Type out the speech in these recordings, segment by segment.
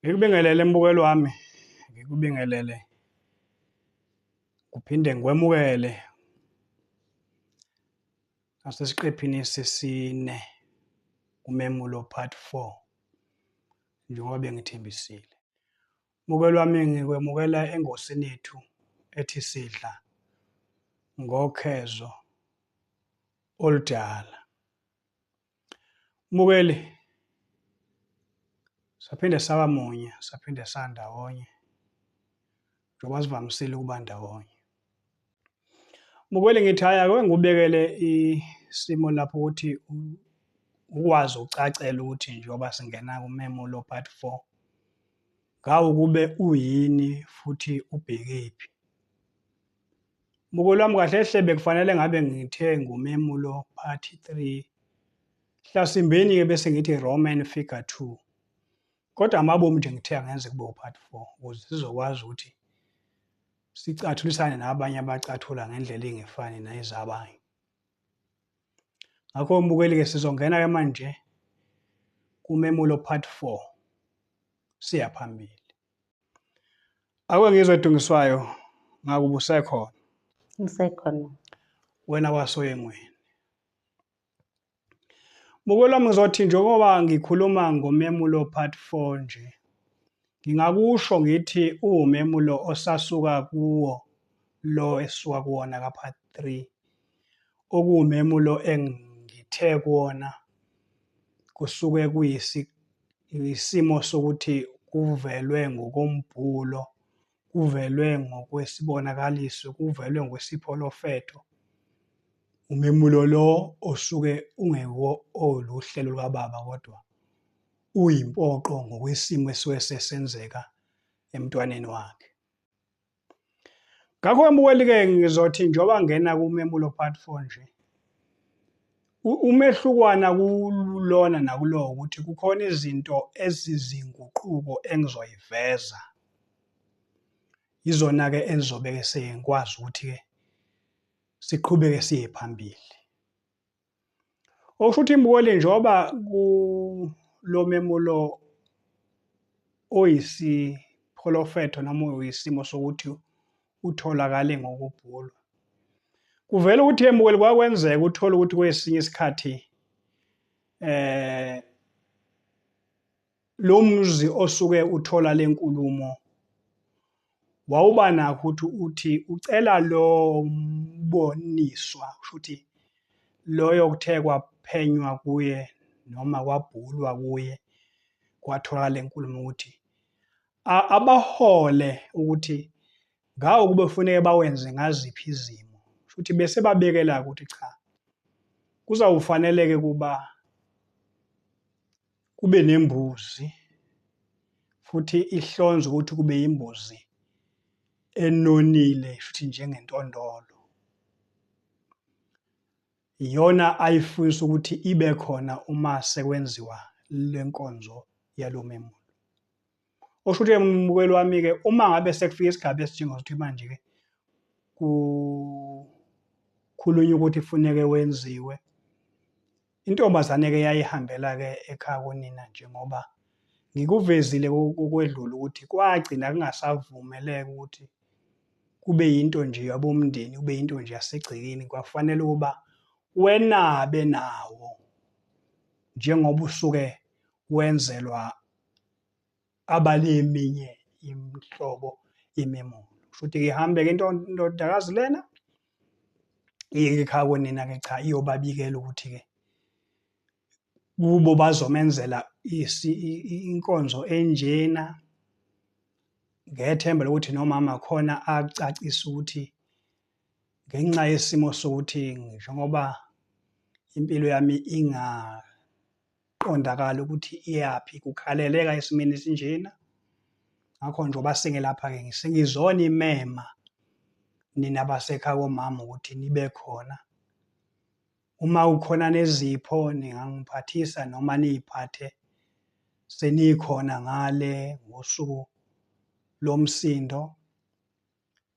Ngikubingelele mbukeli wami, ngikubingelele kuphinde ngikwemukele nasesiqephini sesine kumemulo part 4 njengoba bengithembisile. Mbukeli wami ngikwemukela engosini yethu ethi sidla ngokhezo oludala. Mbukeli, saphinde saba munye, saphinde sandawonye njengoba sivamisile ukuba ndawonye. Mbukeli, ngithi hhayi ake ngikubekele isimo lapho ukuthi ukwazi ukucacela ukuthi njengoba singena kumemulo part 4 ngawukube uyini futhi ubhekephi. Mbukeli wami kahle hle bekufanele ngabe ngithe ngumemulo part 3 hlasimbeni-ke bese ngithi Roman figure 2 kodwa amabomu nje ngithe angenze kube u-part 4 ukuze sizokwazi ukuthi sicathulisane nabanye abacathula ngendlela engefani nayezabanye. Ngakho mbukeli-ke sizongena-ke manje kumemulo part 4 siya phambili. Ake ngizwe Dungiswayo ngakuba usekhona. Ngisekhona. Wena wasoyengweni. Mbukeli wami ngizothi njengoba ngikhuluma ngomemulo part 4 nje ngingakusho ngithi uwumemulo osasuka kuwo lo esisuka kuwona ka part 3 okuwumemulo engithe kuwona kusuke kuyisimo sokuthi kuvelwe ngokombhulo, kuvelwe ngokwesibonakaliso, kuvelwe ngokwesipholofetho. Umemulo lo osuke ungewo oluhlelo lukababa kodwa uyimpoqo ngokwesimo esuke sesenzeka emntwaneni wakhe. Ngakho-ke mbukeli-ke ngizothi njengoba ngena kumemulo part 4 nje, umehlukwana kulona nakulowo ukuthi kukhona izinto ezizinguquko engizoyiveza. Yizona-ke engizobe-ke sengikwazi ukuthi-ke siqhubeke siye phambili. Okusho ukuthi mbukeli njengoba kulo memulo oyisipholofetho noma oyisimo sokuthi utholakale ngokubhulwa. Kuvela ukuthi mbukeli kwakwenzeka uthole ukuthi kwesinye isikhathi eh lo mzi osuke uthola le nkulumo wawuba nakho ukuthi uthi ucela lo mboniswa kusho ukuthi loyo kuthe kwaphenywa kuye noma kwabhulwa kuye kwatholakala le nkulumo ukuthi abahole ukuthi ngawo kube kufuneke bawenze ngaziphi izimo kusho ukuthi bese babekela ukuthi cha kuzawufaneleke kuba kube nembuzi futhi ihlonzwe ukuthi kube yimbuzi enonile futhi njengentondolo. Iyona ayifisa ukuthi ibe khona uma sekwenziwa le nkonzo yalo memulo. Okusho ukuthi mbukeli wami-ke uma ngabe sekufika isigaba esinjengokuthi manje-ke kukhulunywa ukuthi kufuneke wenziwe Intombazane-ke yayihambela-ke ekhaya konina njengoba ngikuvezile kokwedlule ukuthi kwagcina kungasavumeleka ukuthi kube yinto nje yabomndeni, kube yinto nje yasegcekeni, kwafanele ukuba wenabe nawo njengoba usuke wenzelwa abale eminye imihlobo yememulo. Kusho ukuthi-ke ihambe-ke indodakazi lena iye ekhaya konina-ke, cha iyobabikela ukuthi-ke kubo bazomenzela inkonzo enjena ngethemba lokuthi nomama khona acacise ukuthi ngenxa yesimo sokuthi njengoba impilo yami ingaqondakali ukuthi iyaphi kukhaleleka esimeni esinjena. Ngakho njengoba sengilapha-ke sengizonimema nina basekhaya komama ukuthi nibe khona. Uma kukhona nezipho ningangiphathisa noma niy'phathe senikhona ngale ngosuku lomsindo.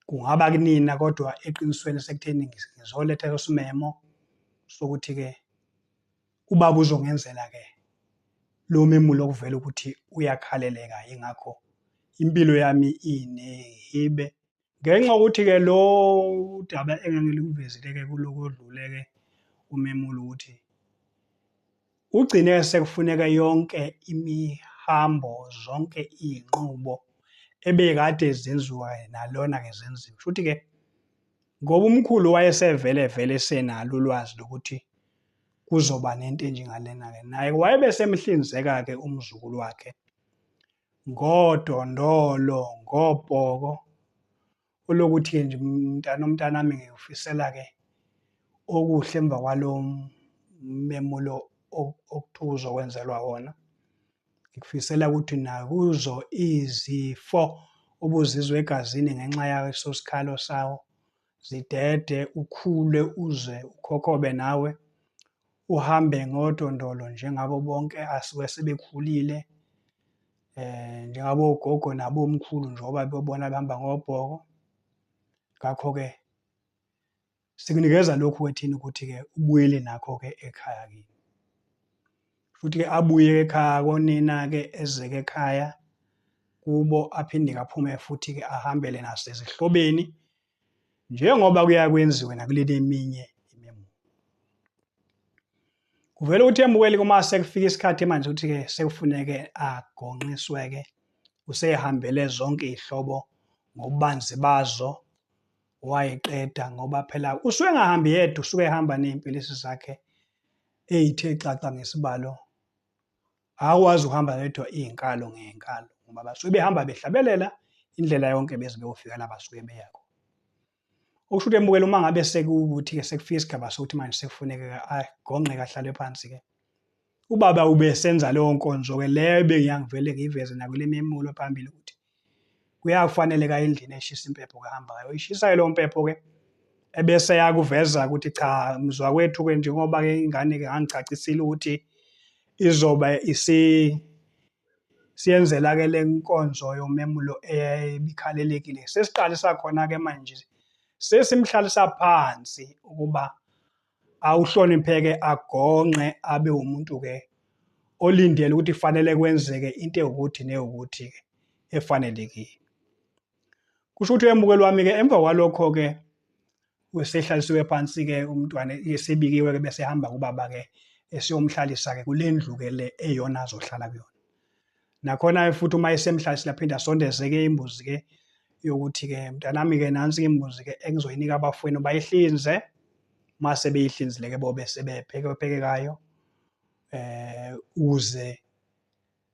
Kungaba kunina kodwa eqinisweni sekutheni ngizoletha leso simemo sokuthi-ke ubaba uzongenzela-ke lo memulo okuvela ukuthi uyakhaleleka yingakho impilo yami inehibe. Ngenxa yokuthi-ke lo daba engangilikuvezile-ke kulokhu odlule-ke umemulo ukuthi ugcine sekufuneka yonke imihambo, zonke iy'nqubo ebekade zenziwa nalona-ke zenziwe. Kusho ukuthi-ke ngoba umkhulu wayesevele vele esenalo ulwazi lokuthi kuzoba nento enjengalena-ke, naye wayebe esemhlinzeka-ke umzukulu wakhe ngodondolo, ngobhoko olokuthi-ke nje mntanomntanami ngikufisela-ke okuhle emva kwalo memulo okuthiwa uzokwenzelwa wona. Ngikufisela ukuthi nakuzo izifo obuzizwa egazini ngenxa yaso sikhalo sawo zidede, ukhule uze ukhokhobe nawe, uhambe ngodondolo njengabo bonke asuke sebekhulile njengabogogo nabomkhulu njengoba bebona behamba ngobhoko. Ngakho-ke sikunikeza lokhu-ke thina ukuthi-ke ubuyele nakho-ke ekhaya kini. Futhi-ke abuye ekhaya konina-ke ezeke ekhaya kubo aphinde aphume futhi-ke ahambele nasezihlobeni njengoba kuya kwenziwe nakuleli eminye imemulo. Kuvele ukuthi embukeli uma sekufika isikhathi manje ukuthi-ke sekufuneke agonqiswe-ke usehambele zonke iy'hlobo ngobubanzi bazo wayiqeda ngoba phela usuke engahambi yedwa usuke ehamba ney'mpilisi zakhe ey'the xaxa ngesibalo. Akakwazi ukuhamba yedwa iy'nkalo ngey'nkalo ngoba basuke behamba behlabelela indlela yonke beze beyofika la basuke beya khona. Okusho ukuthi embukela uma ngabe sekuwukuthi-ke sekufika isigaba sokuthi manje sekufuneka agonqeke ahlale phansi-ke. Ubaba ubesenza leyo nkonzo-ke leyo ebengiyangivele ngiyiveze nakule memulo phambili ukuthi kuyafaneleka endlini eshisa impepho kuhamba ngayo. Uyishisayo leyo mpepho-ke ebese yakuveza ukuthi cha mzwakwethu-ke njengoba-ke ingane-ke ngangicacisile ukuthi izobe siyenzela-ke le nkonzo yomemulo ebikhalelekile. Sesiqalisa khona-ke manje sesimhlalisa phansi ukuba awuhlonipheke agonqe abe umuntu-ke olindele ukuthi fanele kwenzeke into ewukuthi newukuthi-ke efanelekile. Kusho ukuthi emukeli wami-ke emva kwalokho-ke usehlalisiwe phansi-ke umntwana esebikiwe-ke bese ehamba kubaba-ke esiyomhlalisa-ke kule ndlu-ke le eyona azohlala kuyona. Nakhona futhi uma esemhlalisile aphinde asondeze-ke imbuzi-ke yokuthi-ke mntanami-ke nansi-ke imbuzi-ke engizoyinika abafowenu bayihlinze. Uma sebeyihlinzile-ke bobe sebepheke phekekayo ukuze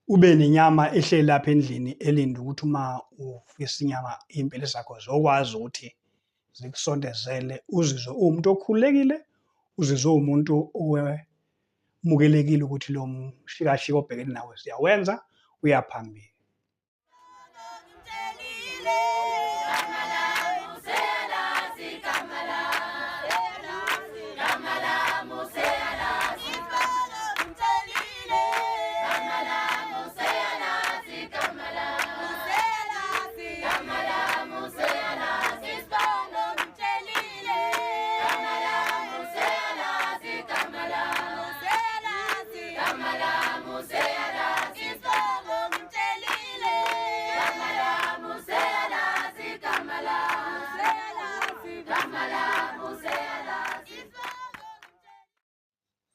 ube nenyama ehleli lapha endlini elinde ukuthi uma ufisa inyama iy'mpilo zakho zokwazi ukuthi zikusondezele uzizwe uwumuntu okhululekile, uzizwe uwumuntu owemukelekile ukuthi lo mshikashika obhekene nawe siyawenza uya phambili.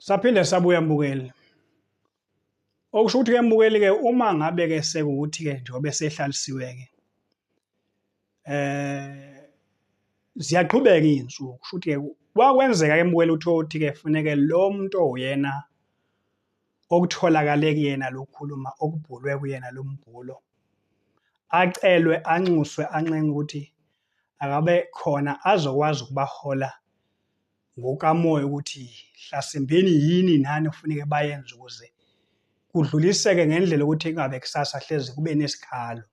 Saphinde sabuya mbukeli. Okusho ukuthi ke mbukeli ke uma ngabe ke sekuwuthi ke njengoba esehlalisiwe ke Ziyaqhubeka iy'nsuku, kusho ukuthi-ke kwakwenzeka-ke mbukeli uthole ukuthi-ke funeke lo muntu owuyena okutholakale kuyena lokukhuluma okubhulwe kuyena lo mbhulo, acelwe anxuswe anxenxe ukuthi akabe khona azokwazi ukubahola ngokamoya ukuthi hlasimbeni yini nani okufuneke bayenze ukuze kudluliseke ngendlela ukuthi kungabe kusasa hlezi kube nesikhalo.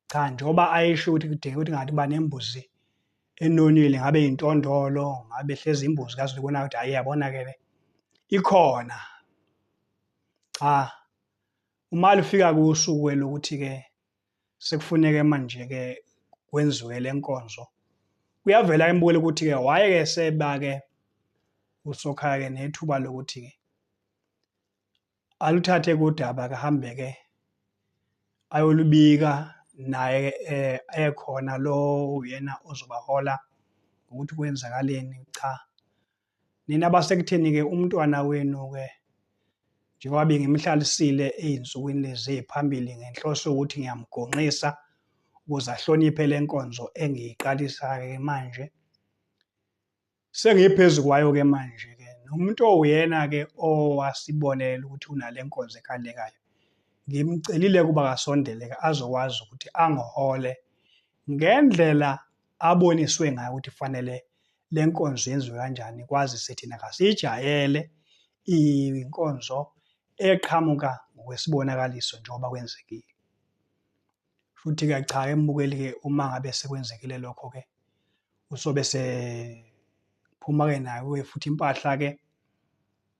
Cha, njengoba ayesho ukuthi kudingeka ukuthi ngathi uba nembuzi enonile, ngabe intondolo, ngabe hlezi imbuzi kaZulu ibona ukuthi hhayi yabona-ke le ikhona. Cha, uma lufika kusuku lokuthi-ke sekufuneke manje-ke kwenziwe le nkonzo, kuyavela embukweni ukuthi-ke waye-ke seba-ke uSokhaya-ke nethuba lokuthi-ke aluthathe kudaba kahambe-ke ayolubika naye ekhona lo uyena ozobahola ukuthi kwenzakaleni. Cha, nina basekutheni-ke umntwana wenu-ke njengoba bengimhlalisile ey'nsukwini lezi ey'phambili ngenhloso yokuthi ngiyamgonqisa ukuze ahloniphe le nkonzo engiyiqalisa-ke manje. Sengiphezu kwayo-ke manje-ke nomuntu owuyena-ke owasibonela ukuthi unale nkonzo ekhalekayo, ngimcelile ukuba akasondele-ke azokwazi ukuthi angihole ngendlela aboniswe ngayo ukuthi kufanele le nkonzo yenziwe kanjani, kwazise thina kasiyijwayele inkonzo eqhamuka ngokwesibonakaliso njengoba kwenzekile. Futhi-ke cha embukeli-ke uma ngabe sekwenzekile lokho-ke usobe sephuma-ke nayo futhi impahla-ke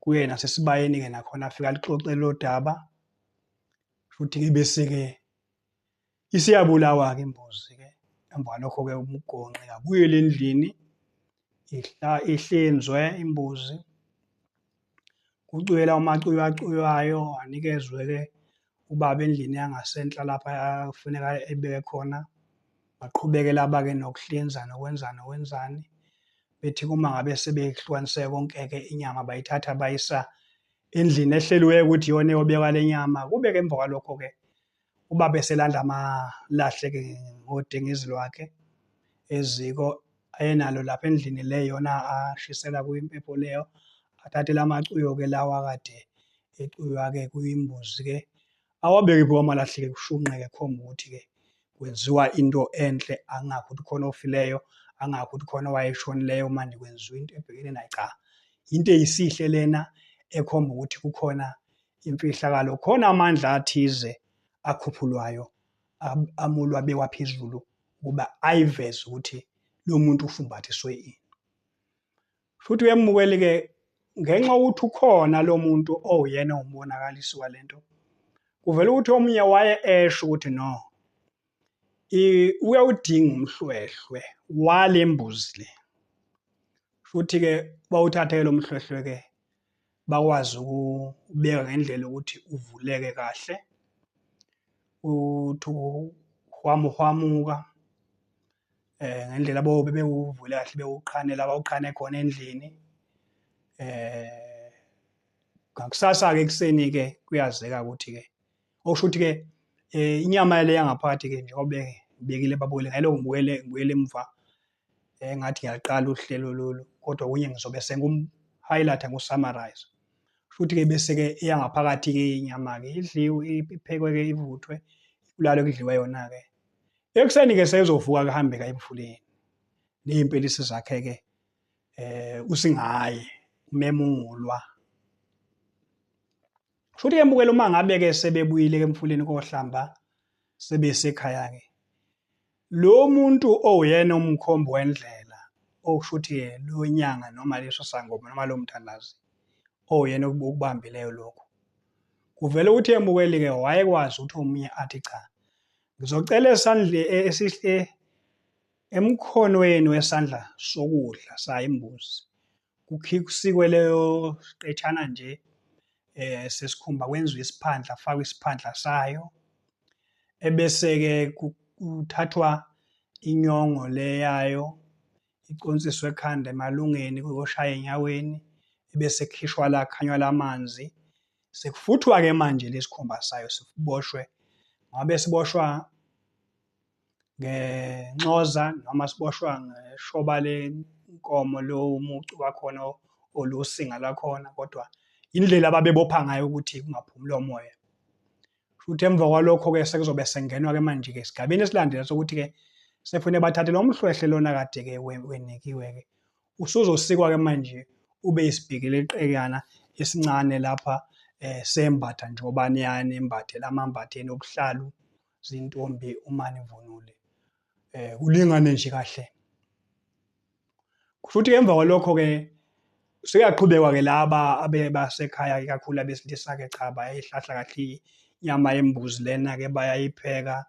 kuye nasesibayeni-ke nakhona afike alixoxe lo daba. Futhi-ke bese-ke isiyabulawa-ke imbuzi-ke. Emva kwalokho-ke umgonqi abuyele endlini ihlinzwe imbuzi, kucwile lawo macuyo acuywayo anikezwe-ke ubaba endlini yangasenhla lapha afuneka ebeke khona. Baqhubeke laba-ke nokuhlinza nokwenzani nokwenzani. Bethi uma ngabe sebehlukanise konke-ke inyama bayithatha bayisa endlini ehleliweyo ukuthi iyona eyobekwa le nyama. Kube-ke emva kwalokho-ke ubaba eselanda amalahle-ke ngodengezi lwakhe eziko ayenalo lapha endlini le yona ashisela kuyo impepho leyo, athathe la macuyo-ke lawa akade ecuywa-ke kuyimbuzi-ke, awabeke phezu kwamalahle-ke kushunqeke kukhomba ukuthi-ke kwenziwa into enhle, angakho ukuthi khona ofileyo, angakho ukuthi khona owayeshonileyo manje kwenziwa into ebhekene naye. Cha, into eyisihle lena ekhomba ukuthi kukhona imfihlakalo, khona amandla athize akhuphulwayo amulwa abekwa phezulu ukuba ayiveze ukuthi lo muntu ufumbathiswe ini. Futhi uyemukeli-ke ngenxa yokuthi ukhona lo muntu owuyena owumbonakalisi wale nto, kuvela ukuthi omunye waye esho ukuthi no, uyawudinga umhlwehlwe wale mbuzi le. Futhi-ke bawuthathe lo mhlwehlwe-ke bakwazi ukubeka ngendlela yokuthi uvuleke kahle, uthi uhwamuhwamuka ngendlela bobe bewuvule kahle bewuqhane la bawuqhane khona endlini. Ngakusasa-ke ekuseni-ke kuyazeka ukuthi-ke okusho ukuthi-ke inyama le yangaphakathi-ke njengoba ngibekile babukele ngayilokhu ngibukele ngibuyele emuva engathi ngiyaqala uhlelo lolu kodwa okunye ngizobe sengiku-highlight-a ngiku-summarise. Futhi-ke bese-ke eyangaphakathi-ke inyama-ke idliwe iphekwe-ke ivuthwe kulalwe kudliwe yona-ke. Ekuseni-ke sezovuka-ke ahambe-ke aye emfuleni ney'mpelisi zakhe-ke usingaye umemulwa. Futhi-ke mbukeli uma ngabe-ke sebebuyile-ke emfuleni kohlamba sebesekhaya-ke, lo muntu owuyena umkhombi wendlela okusho ukuthi-ke lo nyanga noma leso sangoma noma lo mthandazi owuyena okubambileyo lokhu, kuvele ukuthi emukeli-ke wayekwazi ukuthi omunye athi cha, ngizocela esihle emkhonweni wesandla sokudla sayo imbuzi kusikwe leyo siqetshana nje sesikhumba kwenziwe isiphandla kufakwe isiphandla sayo ebese-ke kuthathwa inyongo le yayo iconsiswe ekhanda emalungeni kuyoshaya enyaweni ebese kukhishwa la khanywa lamanzi sekufuthwa-ke manje lesikhumba sayo siboshwe ngabe siboshwa ngenxoza noma siboshwa ngeshoba lenkomo lo mucu wakhona olusinga lwakhona, kodwa indlela ababebopha ngayo ukuthi kungaphumi lo moya. Futhi emva kwalokho-ke sekuzobe sengenwa-ke manje-ke esigabeni esilandela sokuthi-ke sefune bathathe lo mhlwehle lona kade-ke wenikiwe-ke. Usuzosikwa-ke manje ube isibhikiliqekana esincane lapha sembatha njengoba niyane nimbathe lamambatheni obuhlalu zintombi uma nivunule. Kulingane nje kahle. Kusho ukuthi emva kwalokho-ke sekuyaqhubekwa-ke laba abebasekhaya ikakhulu abesilisa-ke cha bayayihlahla kahle inyama yembuzi lena-ke bayayipheka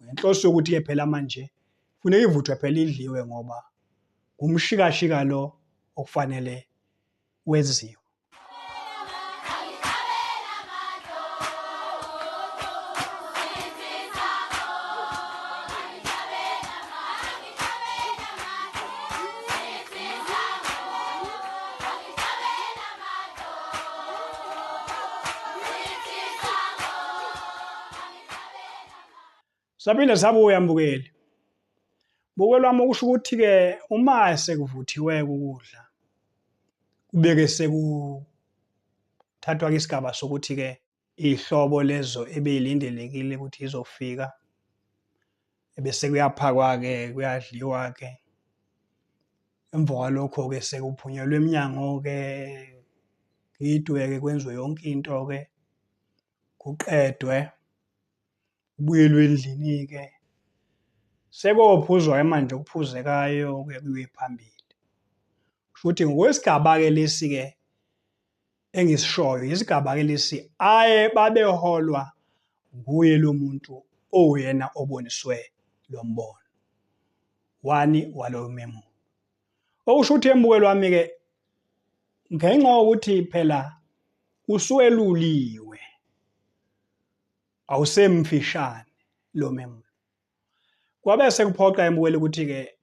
ngenhloso yokuthi-ke phela manje kufuneka ivuthwe phela idliwe ngoba ngumshikashika lo okufanele wenziwe. Saphinde sabuya mbukeli. Mbukeli wami okusho ukuthi-ke uma sekuvuthiwe-ke ukudla kubeke sekuthathwa-ke isigaba sokuthi-ke iy'hlobo lezo ebey'lindelekile ukuthi izofika ebese kuyaphakwa-ke kuyadliwa-ke. Emva kwalokho-ke sekuphunyelwa emnyango-ke kugidwe-ke kwenziwe yonke into-ke kuqedwe. Kubuyelwe endlini-ke sekophuzwa-ke manje okuphuzekayo-ke kuyiwe phambili. Kusho ukuthi ngokwesigaba-ke lesi-ke engisishoyo, isigaba-ke lesi aye babeholwa nguye lo muntu owuyena oboniswe lo mbono wani waloyo memulo. Okusho ukuthi embukelo wami-ke ngenxa yokuthi phela usuweluliwe awusemfishane lo memulo. Kwabe sekuphoqa embukeli ukuthi-ke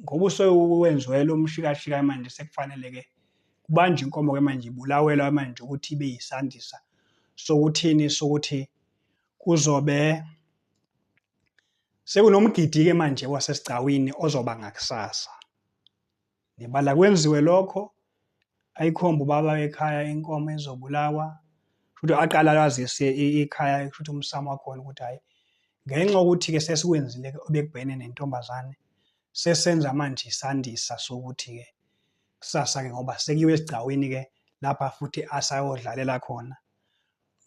ngoba usewenziwe lo mshikashika manje sekufanele-ke kubanjwe inkomo-ke manje ibulawelwa manje ukuthi ibe yisandisa sokuthini sokuthi kuzobe sekunomgidi-ke manje wasesigcawini ozoba ngakusasa. Nebala kwenziwe lokho ayikhombe ubaba ekhaya inkomo ezobulawa futhi aqala azise ikhaya futhi umsamo wakhona ukuthi hhayi ngenxa yokuthi-ke sesikwenzile-ke obekubhekene nentombazane sesenza manje isandisa sokuthi-ke kusasa-ke ngoba sekuyiwe esigcawini-ke lapha futhi asayodlalela khona.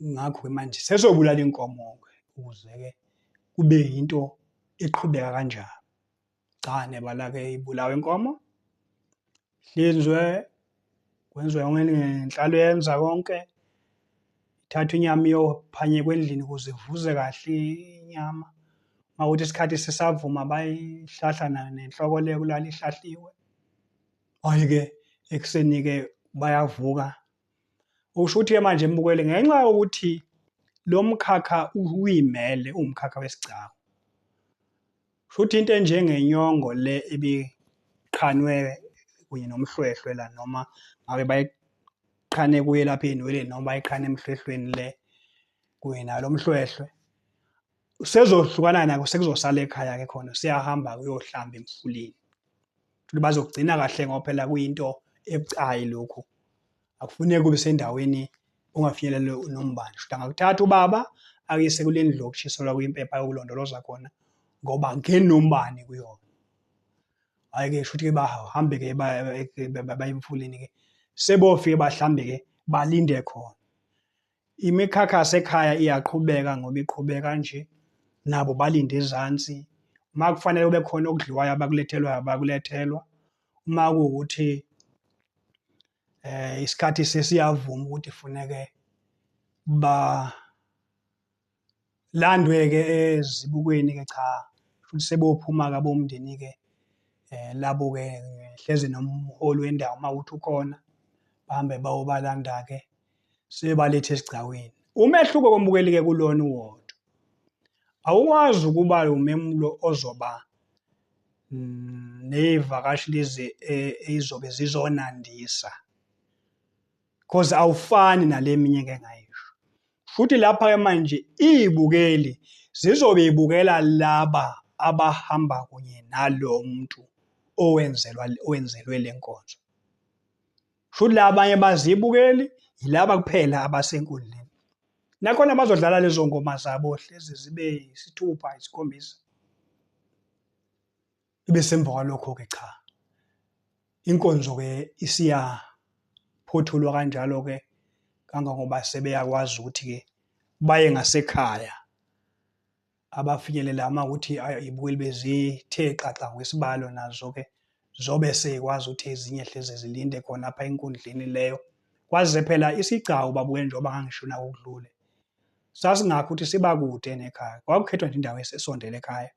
Ngakho-ke manje sesobulala inkomo-ke ukuze-ke kube yinto eqhubeka kanjalo. Cha nebala-ke ibulawa inkomo, ihlinzwe, kwenziwe ngenhlalo yenza konke, ithathwe inyama iyophanyekwa endlini ukuze ivuze kahle inyama. Uma kuwukuthi isikhathi sisavuma bayihlahla nenhloko le kulala ihlahliwe. Hhayi-ke ekuseni-ke bayavuka. Usho ukuthi-ke manje mbukeli ngenxa yokuthi lo mkhakha uyimele uwumkhakha wesigcawu. Shuthi into enjengenyongo le ibiqhanwe kunye nomhlwehlwe la noma ngabe bayiqhane kuye lapha ey'nweleni noma bayiqhane emhlwehlweni le kunye nalo mhlwehlwe usezohlukana nako sekuzosala ekhaya-ke khona useyahamba kuyohlamba emfuleni. Futhi bazokugcina kahle ngoba phela kuyinto ebucayi lokhu. Akufuneki kube sendaweni ongafinyelele nombani. Shuthi angakuthatha ubaba akuyise kule ndlu yokushiselwa kuyimpepha yokulondoloza khona ngoba angeni nombani kuyona. Hhayi-ke shuthi-ke bahambe-ke baye emfuleni-ke sebofike bahlambe-ke balinde khona. Imikhakha yasekhaya iyaqhubeka ngoba iqhubeka nje nabo balinde ezansi. Uma kufanele kube khona okudliwayo abakulethelwayo abakulethelwa. Uma kuwukuthi isikhathi sesiyavuma ukuthi funeke balandwe-ke ezibukweni-ke cha futhi sebophuma-ke abomndeni-ke labo-ke hleze nomholi wendawo uma kuwukuthi ukhona bahambe bayobalanda-ke sebebaletha esigcawini. Umehluko kombukeli-ke kulona uwodwa, awukwazi ukuba umemulo ozoba ney'vakashi lezi ey'zobe zizonandisa cause awufani nale eminye engike ngayisho. Futhi lapha-ke manje iy'bukeli Zizobe ibukela laba abahamba kunye nalo muntu owenzelwe le nkonzo. Shuthi labanye bazibukeli yilaba kuphela abasenkundleni. Nakhona bazodlala lezo ngoma zabo hlezi zibe isithupha isikhombisa. Bese emva kwalokho-ke cha, inkonzo-ke isiyaphothulwa kanjalo-ke kangangoba sebeyakwazi ukuthi-ke baye ngasekhaya. Abafinyelela uma kuwukuthi iy'bukeli bezithe xaxa ngokwesibalo nazo-ke zobe sey'kwazi ukuthi ezinye hleze zilinde khona apha enkundleni leyo. Kwazise phela isigcawu babukeli njengoba ngangisho nakokudlule, sasingakho ukuthi siba kude nekhaya, kwakukhethwa nje indawo esondele ekhaya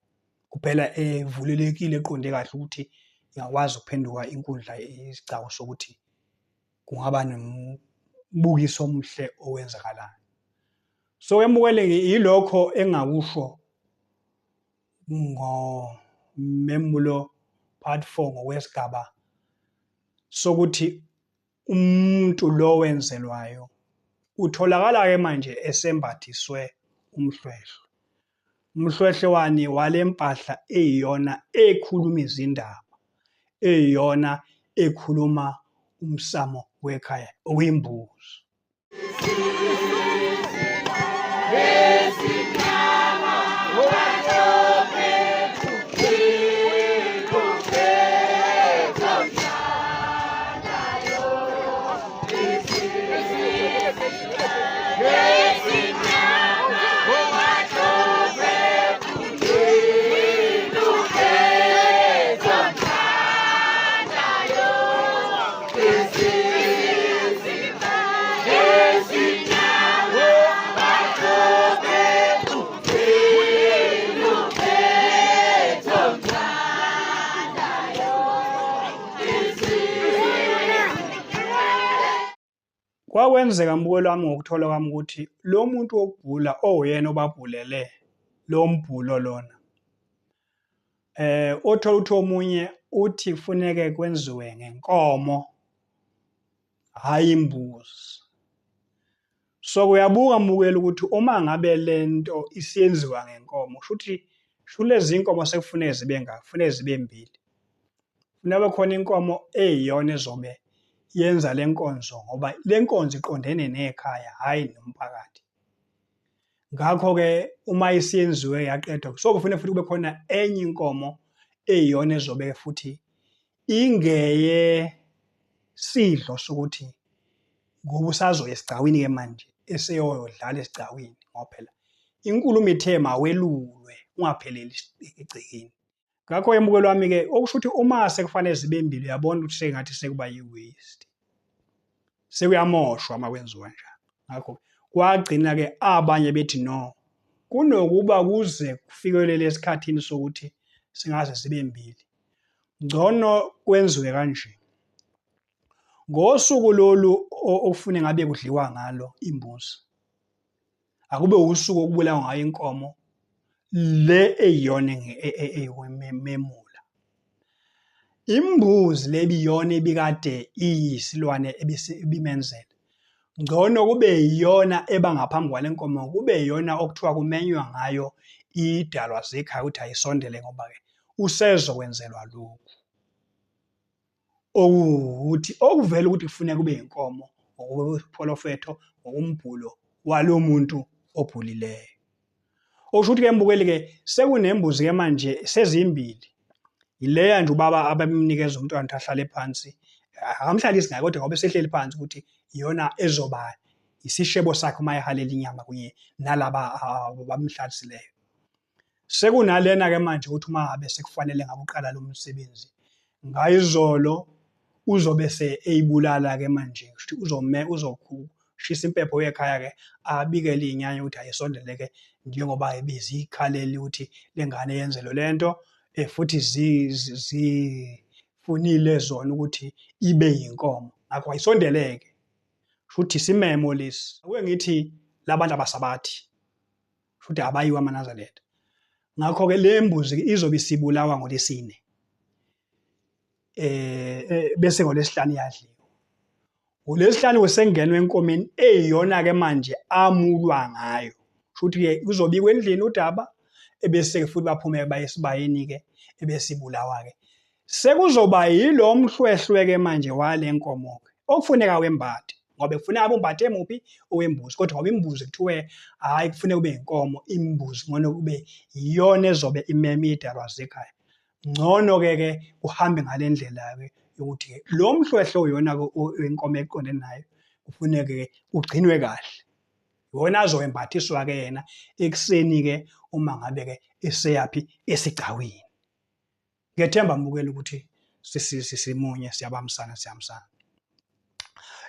kuphela evulelekile eqonde kahle ukuthi ingakwazi ukuphenduka inkundla isigcawu sokuthi kungaba nombukiso omuhle owenzakalayo. So emukeleke yilokho engakusho ngomemulo part 4 ngokwesigaba sokuthi umuntu lo wenzelwayo utholakala-ke manje esembathiswe umhlwehlwe. Umhlwehlwe wani? Wale mpahla eyiyona ekhuluma izindaba, eyiyona ekhuluma umsamo wekhaya okuyimbuzi. Kwakwenzeka mbukelo wami ngokuthola kwami ukuthi lo muntu wokubhula owuyena obabhulele lo mbhulo lona othola ukuthi omunye uthi kufuneke kwenziwe ngenkomo hhayi imbuzi. So uyabuka mbukeli ukuthi uma ngabe le nto isiyenziwa ngenkomo kusho ukuthi sho lezi nkomo sekufuneka zibe ngaki, kufuneka zibe mbili. Kufuneka kube khona inkomo eyiyona ezobe yenza le nkonzo ngoba le nkonzo iqondene nekhaya hhayi nomphakathi. Ngakho-ke uma isiyenziwe yaqedwa so kufuneka futhi kube khona enye inkomo eyiyona ezobe futhi ingeye sidlo sokuthi ngoba usazoya esigcawini-ke manje eseyodlala esigcawini ngoba phela inkulumo ithe mawelulwe ungapheleli egcekeni. Ngakho emukelo wami-ke okusho ukuthi uma sekufanele zibe mbili uyabona ukuthi sengathi sekuba yi-waste, sekuyamoshwa uma kwenziwa njalo. Ngakho kwagcina-ke abanye bethi no, kunokuba kuze kufikelele esikhathini sokuthi singaze zibe mbili, ngcono kwenziwe kanje. Ngosuku lolu okufune ngabe kudliwa ngalo imbuzi, akube usuku okubulawa ngayo inkomo le eyiyona eyimemula. Imbuzi le ebiyona ebikade iyisilwane ebimenzela, ngcono kube yiyona eba ngaphambi kwale nkomo, kube yiyona okuthiwa kumenywa ngayo idalwa zekhaya ukuthi ayisondele ngoba-ke usezokwenzelwa lokhu. Okuwukuthi okuvela ukuthi kufuneka kube inkomo ngokwepholofetho ngokombhulo walo muntu obhulileyo. Okusho ukuthi-ke mbukeli-ke sekunembuzi-ke manje sezimbili. Yileya nje ubaba abamnikeza umntwana ukuthi ahlale phansi, akamhlalisi ngayo kodwa ngoba esehleli phansi ukuthi iyona ezoba isishebo sakhe uma ehalela inyama kunye nalaba abamhlalisileyo. Sekunalena-ke manje ukuthi uma ngabe sekufanele ngabe uqala lo msebenzi ngayizolo uzobe se eyibulala-ke manje kushuthi uzome uzoshisa impepho yekhaya-ke abikele iy'nyanya ukuthi ayisondele-ke njengoba bezikhalele ukuthi le ngane yenzelwe le nto futhi zifunile zona ukuthi ibe yinkomo ngakho ayisondeleke shuthi isimemo lesi. Ake ngithi labantu abasabathi futhi abayiwa amaNazaretha. Ngakho-ke le mbuzi izobe isibulawa ngoLwesine bese ngoLwesihlanu iyadliwa. NgoLwesihlanu kusengenwa enkomeni eyiyona-ke manje amulwa ngayo. Shuthi-ke kuzobikwa endlini udaba ebese-ke futhi baphume baye esibayeni-ke ebesibulawa-ke. Sekuzoba yilo mhlwehlwe-ke manje wale nkomo-ke okufuneka wembathe ngoba kufuneka abe umbathe muphi owembuzi kodwa ngoba imbuzi kuthiwe hhayi kufuneka kube inkomo imbuzi ngcono kube iyona ezobe imeme idalwa zekhaya. Ngcono-ke ke kuhambe ngale ndlela-ke yokuthi-ke lo mhlwehlwe uyona-ke wenkomo eqondene nayo kufuneke-ke ugcinwe kahle. Iwona azokwembathiswa-ke yena ekuseni-ke uma ngabe-ke eseyaphi esigcawini. Ngiyethemba mbukeli ukuthi simunye siyabambisana siyahambisana.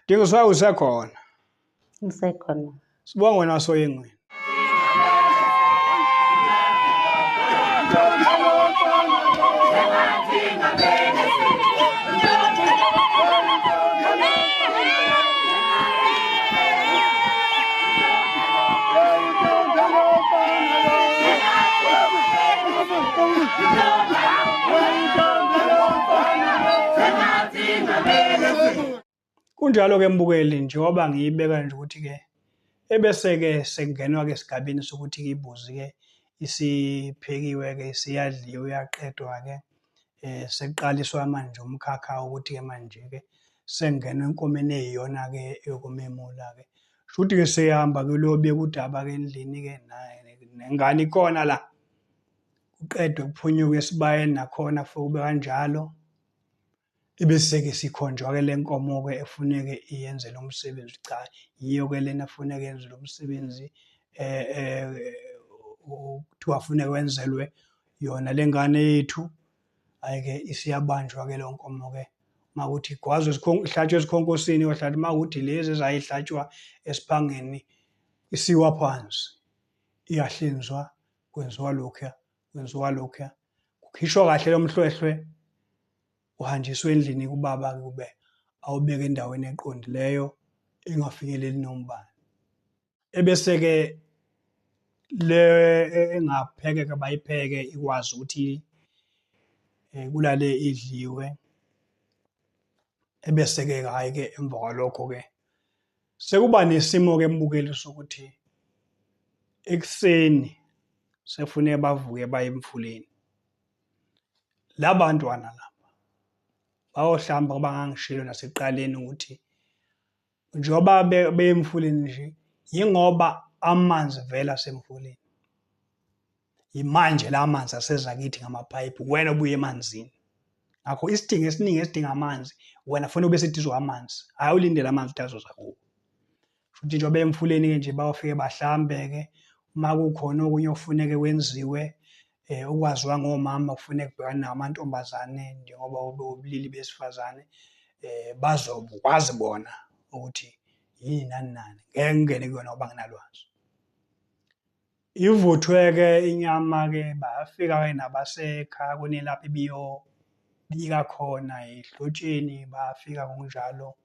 Dingiswayo usekhona? Ngisekhona. Sibonge wena wasoyengweni. Kunjalo-ke mbukeli njengoba ngiyibeka nje ukuthi-ke ebese-ke sekungenwa-ke esigabeni sokuthi-ke imbuzi-ke isiphekiwe-ke isiyadliwa iyaqedwa-ke sekuqaliswa manje umkhakha wokuthi-ke manje-ke sekungenwa enkomeni eyiyona-ke eyokumemula-ke. Shuthi-ke seyihamba-ke luyobika udaba-ke endlini-ke nengane ikhona la. Kuqedwe kuphunyuke esibayeni nakhona futhi kube kanjalo. Ebese-ke sikhonjwa-ke le nkomo-ke efuneke iyenze lo msebenzi. Cha, yiyo-ke lena efuneke yenze lo msebenzi kuthiwa funeke wenzelwe yona le ngane yethu. Hhayi-ke isiyabanjwa-ke leyo nkomo-ke uma kuwukuthi igwazwe ihlatshwe esikhonkosini iyohlatshwa, uma kuwukuthi lezi ezayihlatshwa esiphangeni isiwa phansi, iyahlinzwa, kwenziwa lokhuya, kwenziwa lokhuya. Kukhishwa kahle lo mhlwehlwe uhanjiswe endlini kubaba kube awubeke endaweni eqondileyo engafinyeleli nombani. Ebese-ke le engaphekeka bayipheke ikwazi ukuthi kulale idliwe. Ebese-ke hhayi-ke emva kwalokho-ke sekuba nesimo-ke mbukeli sokuthi ekuseni sekufuneka bavuke baye emfuleni. La bantwana laba bayohlamba ngoba ngangishilo nasekuqaleni ukuthi njengoba beye emfuleni nje yingoba amanzi vele asemfuleni. Yimanje la manzi aseza kithi ngamapayipi wena obuye emanzini. Ngakho isidingo esiningi esidinga amanzi wena fanele ube seduze kwamanzi, hhayi ulindele amanzi ukuthi azoza kuwe. Futhi njengoba emfuleni-ke nje bayofike bahlambe-ke uma kukhona okunye okufuneke kwenziwe okwaziwa ngomama kufuneka kubhekane nawo amantombazane njengoba ubulili besifazane bazokwazi bona ukuthi yini nani nani. Ngeke ngingene kuyona ngoba anginalwazi. Ivuthwe-ke inyama-ke bafika-ke nabasekhaya kunilapho ibiyobika khona ehlotsheni bafika ngokunjalo.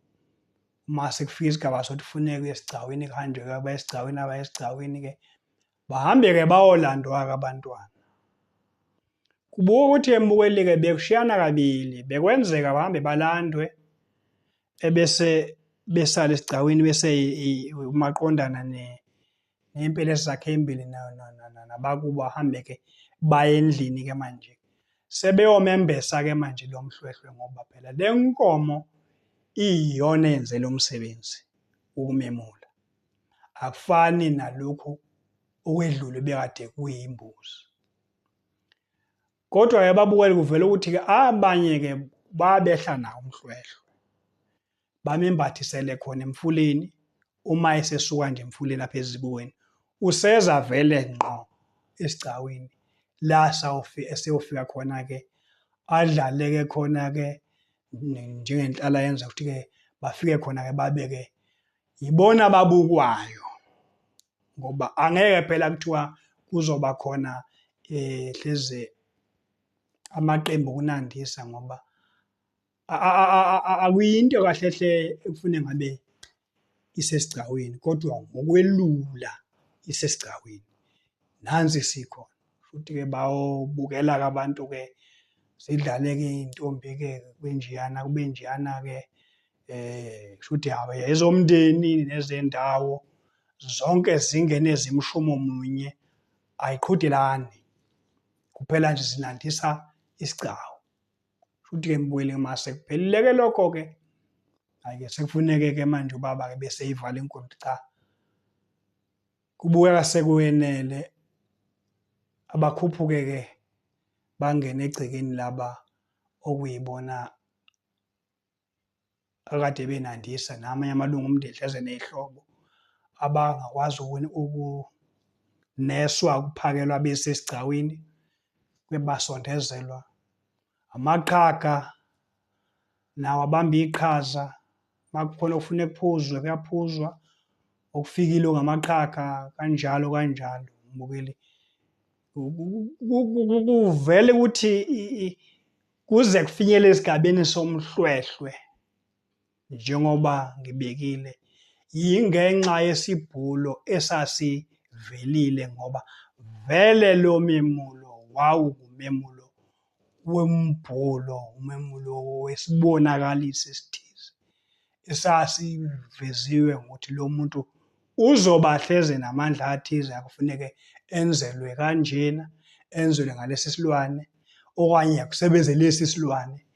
Uma sekufika isigaba sokuthi kufuneka esigcawini kuhanjwe-ke abaye esigcawini abaye esigcawini-ke bahambe-ke bayolandwa-ke abantwana. Kubuka ukuthi embukeli-ke bekushiyana kabili, bekwenzeka bahambe balandwe ebese besala esigcawini bese umaqondana ney'mpelesi zakhe ey'mbili nabakubo ahambe-ke baye endlini-ke manje. Sebeyomembesa-ke manje lo mhlwehlwe ngoba phela le nkomo iyiyona eyenze lo msebenzi wokumemula. Akufani nalokhu okwedlule bekade kuyimbuzi. Kodwa-ke babukele kuvela ukuthi-ke abanye-ke babehla nawo umhlwehlwe. Bamembathisele khona emfuleni uma esesuka nje emfuleni lapha ezibukweni useza vele ngqo esigcawini la eseyofika khona-ke adlale-ke khona-ke njengenhlala yenza ukuthi-ke bafike khona-ke babe-ke yibona ababukwayo ngoba angeke phela kuthiwa kuzoba khona hleze amaqembu okunandisa ngoba akuyinto kahle hle ekufune ngabe isesigcawini kodwa ngokwelula isesigcawini. Nansi isikhona futhi-ke bayobukela-ke abantu-ke zidlale-ke iy'ntombi-ke kube njeyana kube njeyana-ke kushuthi ezomndeni nezendawo. zonke zingene zimshumo munye, ayiqhudelani, kuphela nje zinandisa isigcawu. Futhi-ke mbukeli mase kuphelile-ke lokho-ke, hhayi-ke sekufuneke-ke manje ubaba-ke bese eyivala inkundla, cha kubukeka sekwenele, abakhuphuke-ke bangene egcekeni laba okuyibona akade benandisa namanye amalungu omndeni hleze ney'hlobo abangakwazi ukuneswa ukuphakelwa bese esigcawini kuyabasondezelwa. Amaqhaga nawo abamba iqhaza, uma kukhona okufuneka kuphuzwe kuyaphuzwa, okufikile okungamaqhaga kanjalo kanjalo mbukeli. Kuvele ukuthi kuze kufinyelele esigabeni somhlwehlwe njengoba ngibekile yingenxa yesibhulo esasivelile ngoba vele lo memulo wawumemulo wembhulo, umemulo wesibonakaliso esithize esasiveziwe ngokuthi lo muntu uzoba hleze namandla athize akufuneke enzelwe kanjena, enzelwe ngalesi silwane okanye akusebenze lesi silwane,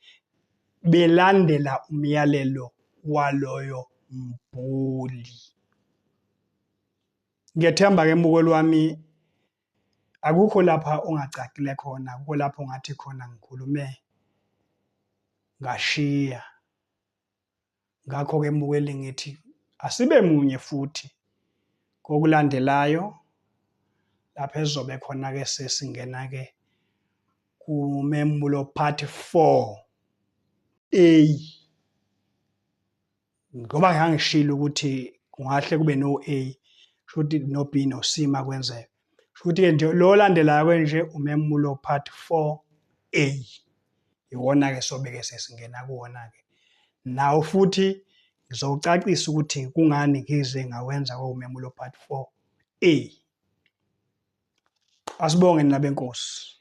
belandela umyalelo waloyo mbhuli. Ngiyethemba-ke mbukeli wami akukho lapha ongacacile khona, akukho lapho ongathi khona ngikhulume ngashiya. Ngakho-ke mbukeli ngithi asibe munye futhi kokulandelayo lapho ezobe khona-ke sesingena-ke kumemulo part 4 A, ngoba ngangishilo ukuthi kungahle kube no A, shuthi no B no C makwenzeka. Shuthi-ke nje lo olandelayo nje umemulo part 4 A, iwona-ke sobe-ke sesingena kuwona-ke. Nawo futhi ngizowucacisa ukuthi kungani ngize ngawenza kwawumemulo part 4 A. Asibonge nina benkosi.